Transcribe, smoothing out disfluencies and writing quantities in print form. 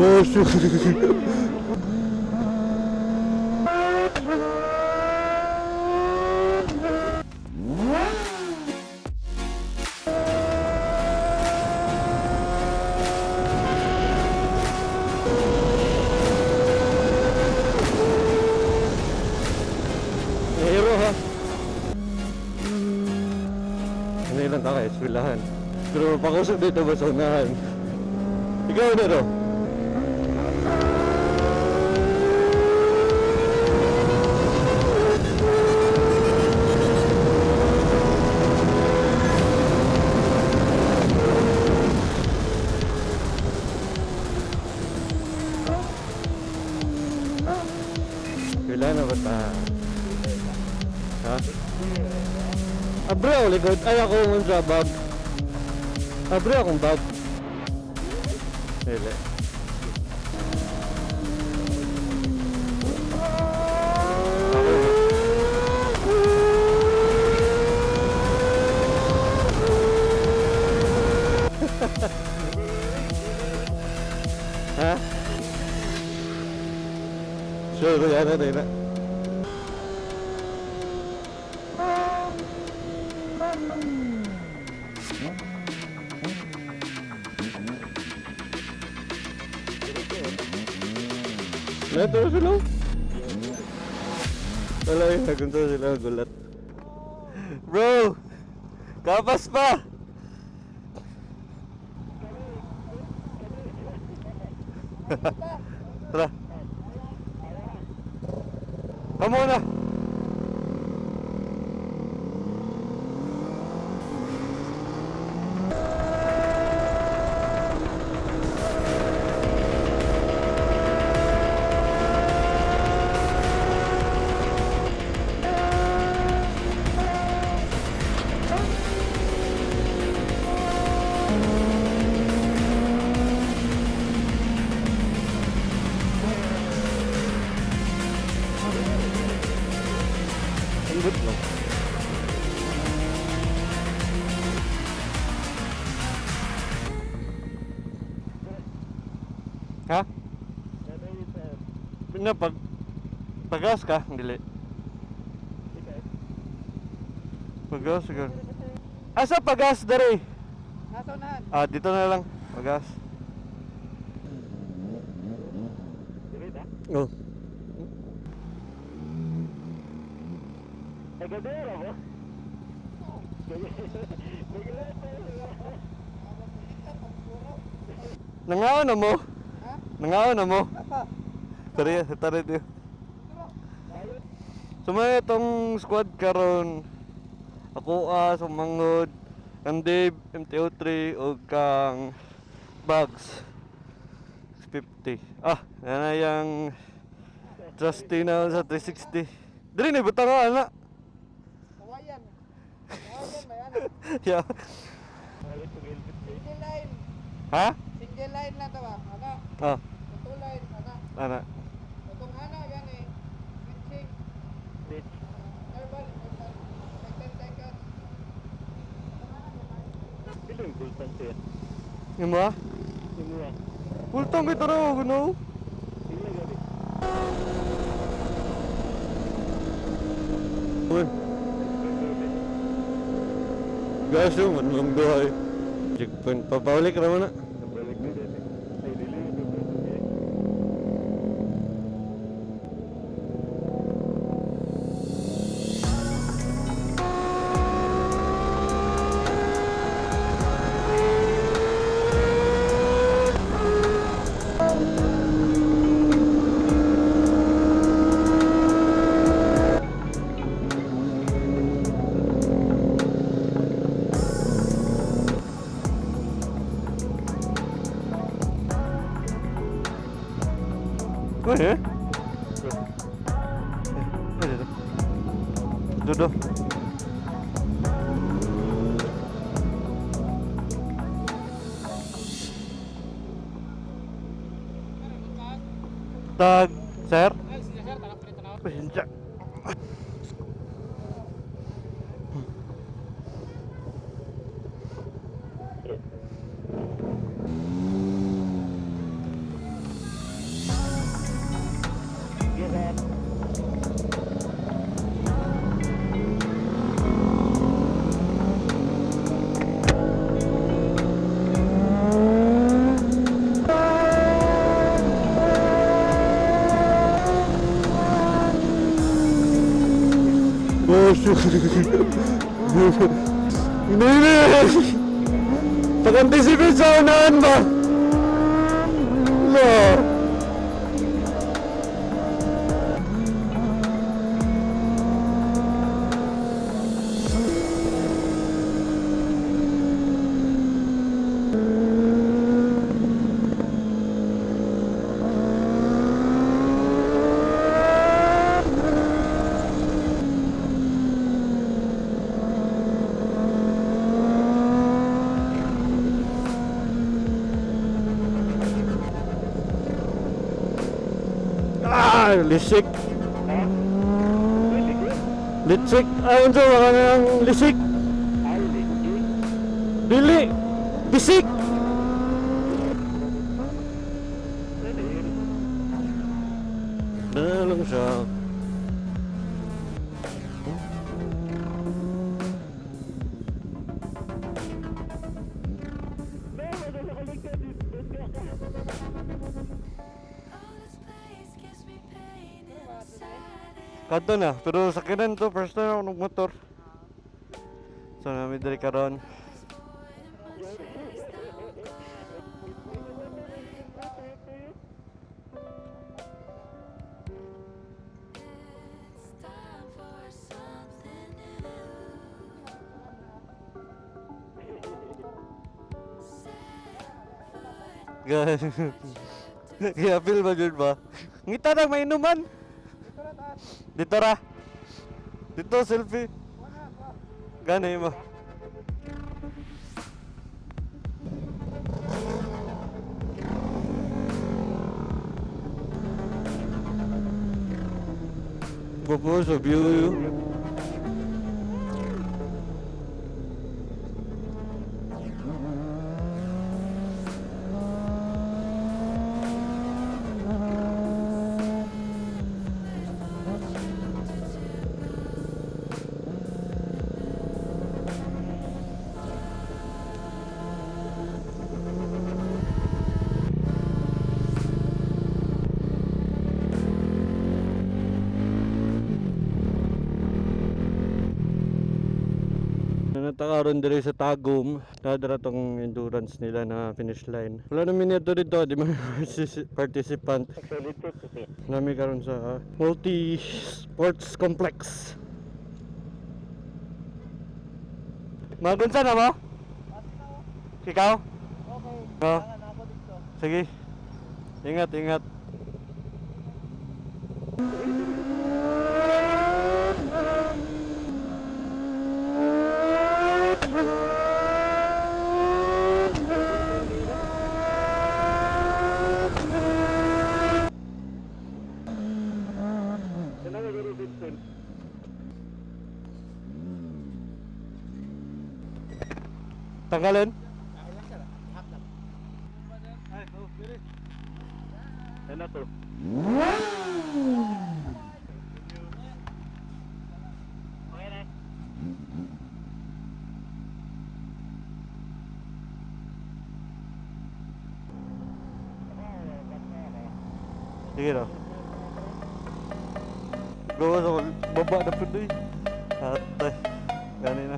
Gosh. Hero ha. Ano ilang ta kay eskwelahan. Pero pakusog dito ba sa unahan? Ikaw na to. Kailan na ba ta? Ha? Abre ako likod. Ay, ako yung sa bag. Abre akong bag. Dili. Ha? Sure, yan na na. Neto sila. Wala yun, nagunto sila, gulat. Bro! Kapas pa! Tara. Kamu na! Ambot lang. Ha? Na pag pagas ka, dili. Pagas ka. Asa pagas dere? Nasa unahan. Ah, dito na lang. Pagas. Oh. Nangaon na mo? Ha? Nangaon na mo? Apa? Tari, tari tayo. Sumaya itong squad karon. Ako ah, sumangod, kang Dave, MTO3, o kang Bugs. 650. Ah, yan na yung trusty na sa 360. Dili na, butang nga, ana. Kawayan. Kawayan ba yan? Yeah. Single line. Ha? Single line lang to ba? Ana. Ah, Two line. Ana. ana. Itong ana gani. Switching. Interval. Interval. Like 10 seconds. Yung mo ah? Full tank ito raw, no? Uy. Guys, yung manlong duhay. Checkpoint, papaulik raman na. Uy, eh? Eh, dito. Dito. Tag, sir? Ay, sige sir. Tanap rin tanaw. Pasensya. Hindi. Pag-anticipate sa unahan ba? No. Ah, lisik. Lisik. Ah, unsa ba kanang lisik? Dili. Bisik. Na lang siya. Kadto na, pero sa kinan to, first time ako nagmotor. So nami diri karon. Kaya feel ba jud ba? Ngita na may inuman. Dito ra. Dito selfie. Gani mo. Gopo sa view. Natakaroon dire sa Tagum. Nadara tong endurance nila na finish line. Wala na minito dito, di mga participant. Nami karon sa multi sports complex. Magunsa na ba? Ikaw? Okay. Oh. Kailangan ako dito. Sige. Ingat, ingat. Tanggalin. Sige na. Gawa sa baba na po eh. Atay. Gani na.